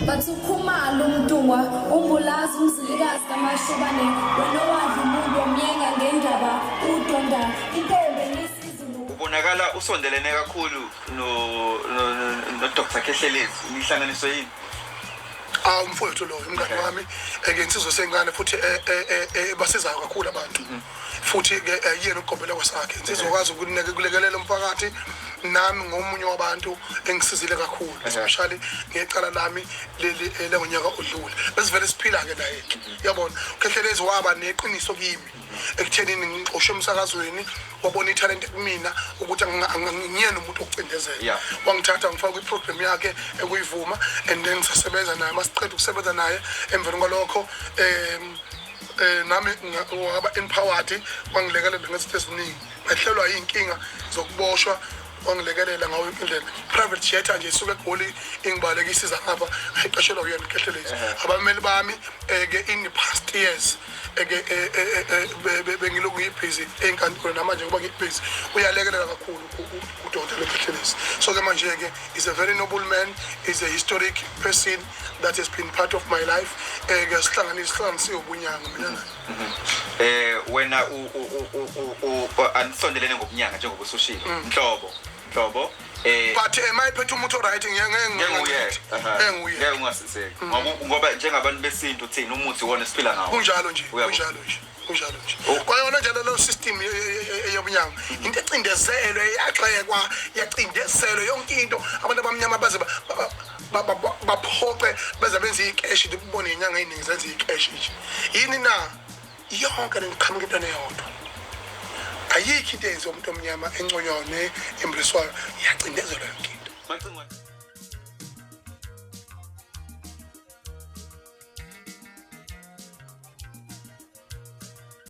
Bathi uKhumalo uMntungwa uMbulazi uMzilikazi kaMashobane wena owadla umuntu wamyenga ngendaba udonda intombi enisizulu. Ubonakala usondelene kakhulu no no Dr Khehlelezi, nihlanganiswe yini? Ah, umfowethu lo umngane wami, ke insizwe sengane futhi basizayo kakhulu abantu. Futhi ke yena ugombela kwesakhe insizwe, kwazi ukulekelela umphakathi. Nami ngomunye wabantu engisizile kakhulu, especially ngecala lami leli lengonyaka odlule. Besivele siphila ke naye, yabona. UKhehlelezi waba neqiniso kimi ekuthenini ngixoshwe emsakazweni, wabona ithalente kumina ukuthi ngiyena umuntu okucindezela. Wangithatha ngifaka kwi-program yakhe ekuyivuma, and then sasebenza naye. Masiqeda ukusebenza naye, emveni kwalokho nami waba empowered, wangilekelela ngezinto eziningi. Ngahlelwa iy'nkinga zokuboshwa, wangilekelela ngawo yonke indlela. Private jet nje isuke eGoli ingibalekisa iza ngapha, ayiqashelwa uyena uKhehlelezi. Abameli bami ke in the past years ke bengilokhu ngibhizi ey'nkantolo, namanje ngoba ngibhizi, uyalekelela kakhulu udokotela Khehlelezi. So ke manje ke is a very noble man, is a historic person that has been part of my life. Ke sihlanganisiwe ubunyanga mina naye. Wena anisondelene ngobunyanga njengoba usushilo, nhlobo nhlobo. But mayiphethe umuntu o-right, ngeke Ngeke ngeke nguye. Ngeke ungasizeki ngoba njengabantu besintu thina umuthi wona esiphila ngawo. Kunjalo nje. Uyabo. Kunjalo nje, kunjalo nje. Oh. Kwayona njalo leyo system yobunyanga, into ecindezelwe, yaxekwa, yacindezelwe yonke into. Abantu abamnyama baze baphoqe beze benze ikeshi, kubone inyanga ey'ningi zenze ikeshi nje. Yini na? Yonke le ngiqhamuka intwana eyodwa. Ayikho into eyenziwa umuntu omnyama enconywayo ne-embracwayo, iyacindezelwa yonke into. Macingwane.